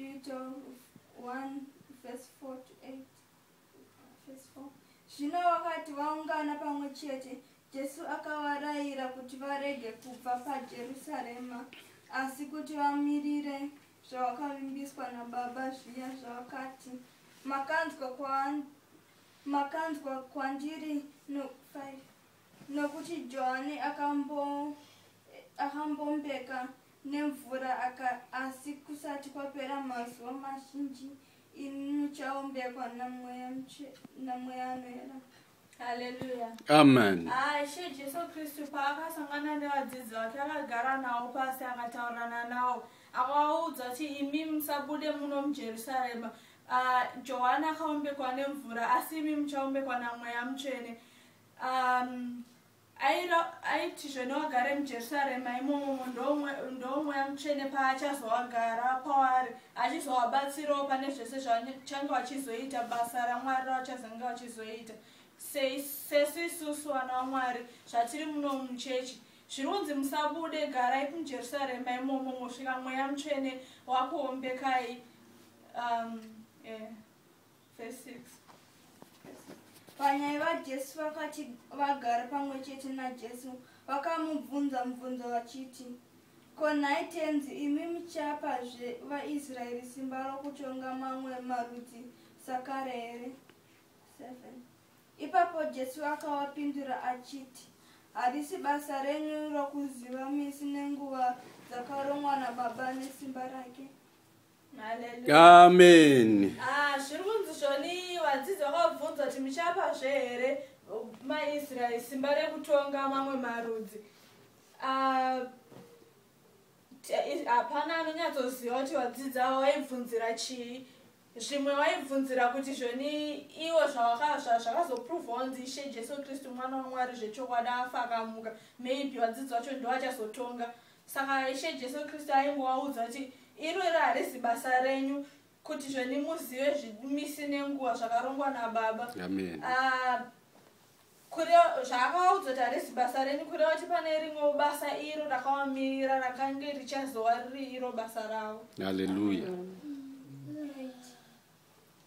12, 1 verse 4 to 8. Verse 4. Zvino vakati vaungana pamwe chete, Jesu akavarayira kuti varege kubva paJerusarema, asi kuti vamirire zvavakavimbiswa naBaba, zviya zvavakati, "Makanzwa kwandiri." No, 5. Nokuti Johani akambombeka nemvura, asi kusati kwapera mazuva mazhinji imi muchaombekwa naMweya Anoera. Haleluya. Amen. Ah, Ishe Jesu Kristu paakasangana nevadzidzi vake, akagara navo pasi, akataurirana navo, akavaudza kuti, "Imi musabude muno muJerusarema. Ah, Johani akaombekwa nemvura, asi imi muchaombekwa naMweya Mutsvene." Aiti zvene vagare muJerusarema imomomo, ndo Mweya Mutsvene paachazovagara pavari, achizovabatsirawo pane zvese zvachange vachizoita, basa raMwari ravachazange vachizoita. Sesu isusu vana vaMwari zvatiri muno muchechi, zviri kunzi musabude, garai muJerusarema imomo kusvika Mweya Mutsvene wakuombekai. Yeah. Verse 6. Vanyai vaJesu vakati vagara pamwe chete naJesu, vakamubvunza mubvunzo vachiti, "Ko nhai Tenzi, imi muchapazve vaIsraeri simba rokutonga mamwe marudzi sakare here?" 7. Ipapo Jesu akavapindura achiti, "Harisi basa renyu rokuziva misi nenguva dzakarongwa naBaba nesimba rake." Hallelujah. Amen. Ah, zviri kunzi zvoni vadzidzi vakabvunza kuti, "Muchapazve here maIsraeri simba rekutonga mamwe marudzi?" Ah, hapana anonyatsoziva kuti vadzidzi avo vaibvunzira chii. Zvimwe vaibvunzira kuti zvoni ivo zvakazoprovwa kunzi Ishe Jesu Kristu mwana waMwari zvechokwadi, afa, akamuka, maybe vadzidzi vacho ndo vachazotonga. Saka Ishe Jesu Kristu aingovaudza kuti iroro harizi basa renyu kuti zveni muzive misi nenguva zvakarongwa naBaba. Amen. Ah, zvaakavaudza kuti harisi basa renyu, kureva kuti pane rimwe basa iro rakavamirira rakange richazova riri iro basa ravo. Hallelujah. Right.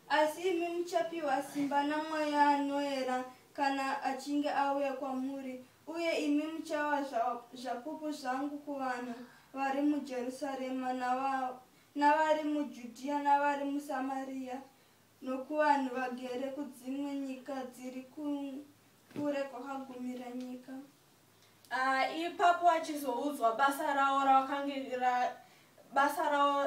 Asi imi muchapiwa simba naMweya Anoera kana achinge auya kwamuri, uye imi muchava zvapupu zvangu kuvanhu vari muJerusarema, navari muJudhiya, navari muSamariya, nokuvanhu vagere kudzimwe nyika dziri kure kwakagumira nyika. Ah, ipapo achizoudzwa basa ravo ravakange basa ravo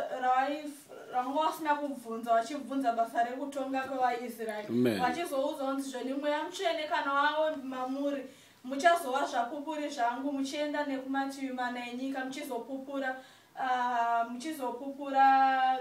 ravanga vasina kubvunza, vachibvunza basa rekutonga kwevaIsraeri, Amen. vachizoudzwa kunzi zvoni Mweya Mutsvene kana wave mamuri, muchazova zvapupuri zvangu, muchienda nekumativi mana enyika, muchizopupura, ah, muchizopupura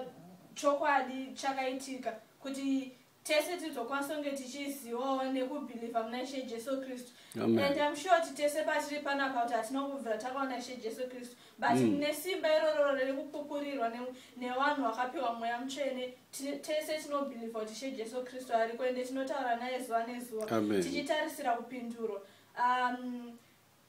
chokwadi chakaitika, kuti tese tizokwanisa kunge tichizivawo nekubhilivha muna Ishe Jesu Kristu. Amen. And I'm sure kuti tese patiri panapa kuti hatina kubvira takaona Ishe Jesu Kristu, but nesimba irororo rekupupurirwa nevanhu vakapiwa Mweya Mutsvene, tese tinobhilivha kuti Ishe Jesu Kristu ariko, ende tinotaura naye zuva nezuva, Amen. tichitarisira kupindurwa.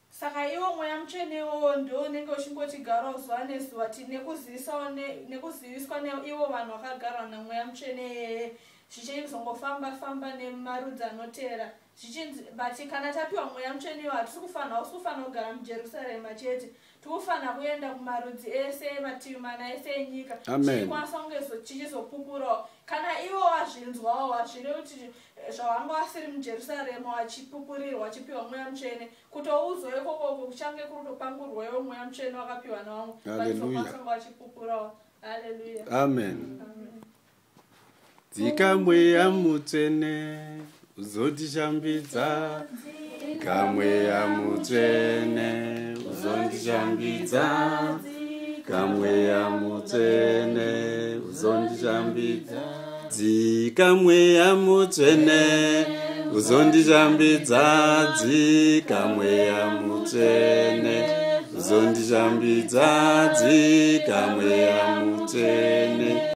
Saka iwo Mweya Mutsvenewo ndo unenge uchingotigarawo zuva nezuva, nekuzivisawo nekuziviswa neivo vanhu vakagarwa naMweya Mutsvene iyeye, zvichizongofamba famba nemarudzi anotera zvichinzi. But kana tapiwa Mweya Mutsvene iwo, hatisi kufanira, hausi kufanira kugara muJerusarema chete, tikufanira kuenda kumarudzi ese, mativi mana ese enyika, Amen. tichikwanisa kunge tichizopupurawo. Kana ivo vazvinzwawo, hazvirevi kuti zvavanga vasiri muJerusarema vachipupurirwa, vachipiwa Mweya Mutsvene, kutoudzwa ikokoko kuchange kuri kutopangurwawo Mweya Mutsvene wakapiwa navamwe. Hallelujah. Vachizokwanisa kunge vachipupurawo. Haleluya. Amen. Amen. Dzika Mweya Mutsvene uzotishambidza, dzika Mweya Mutsvene uzondishambidza, dzika Mweya Mutsvene uzondishambidza, dzika Mweya Mutsvene uzondishambidza, dzika Mweya Mutsvene uzondishambidza, dzika Mweya Mutsvene.